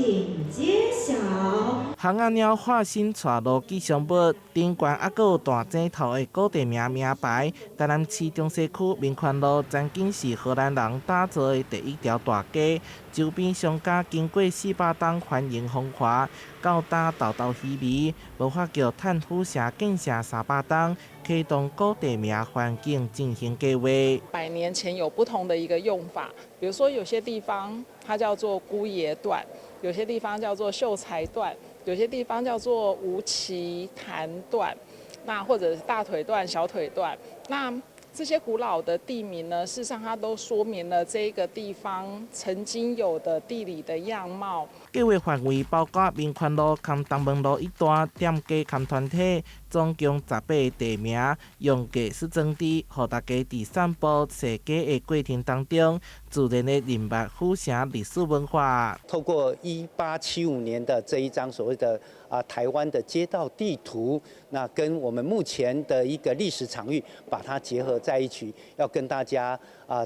請揭曉。蜂仔鳥化身帶路吉祥物，頂懸猶閣有大井頭的古地名名牌。台南市中西區民權路曾經是荷蘭人打造的第一條大街，周邊商家經過400冬繁榮風華，到今沓沓稀微，無法叫探府城建城300冬，啟動古地名環境振興計劃。 100年前有不同的一個用法，比如說有些地方它叫做姑爺段，有些地方叫做秀才段，有些地方叫做吳旗潭段，那或者是大腿段、小腿段，那這些古老的地名呢，事實上它都說明了這個地方曾經有的地理的樣貌。計劃範圍包括民權路和東門路一段店家和團體，總共18個地名，用藝術裝置，予大家佇散步踅街的過程當中，自然的認捌府城歷史文化。透過1875年的這一張所謂的台灣的街道地圖，那跟我們目前的一個歷史場域，把它結合在一起，要跟大家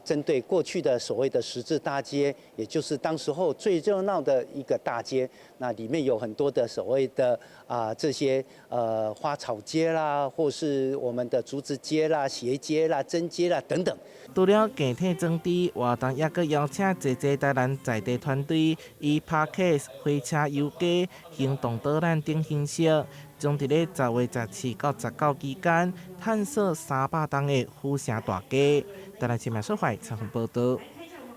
針對過去的所謂的十字大街，也就是當時候最熱鬧的一個大街，那裡面有很多的所謂的這些花草街啦，或是我們的竹子街啦、鞋街啦、針街啦等等。除了硬體裝置，活動猶閣邀請濟濟台南在地團隊，以 Podcast、火車遊街、行動導覽等形式，將佇咧10月14到19期間探索300冬的府城大街。台南新聞小懷採訪報道。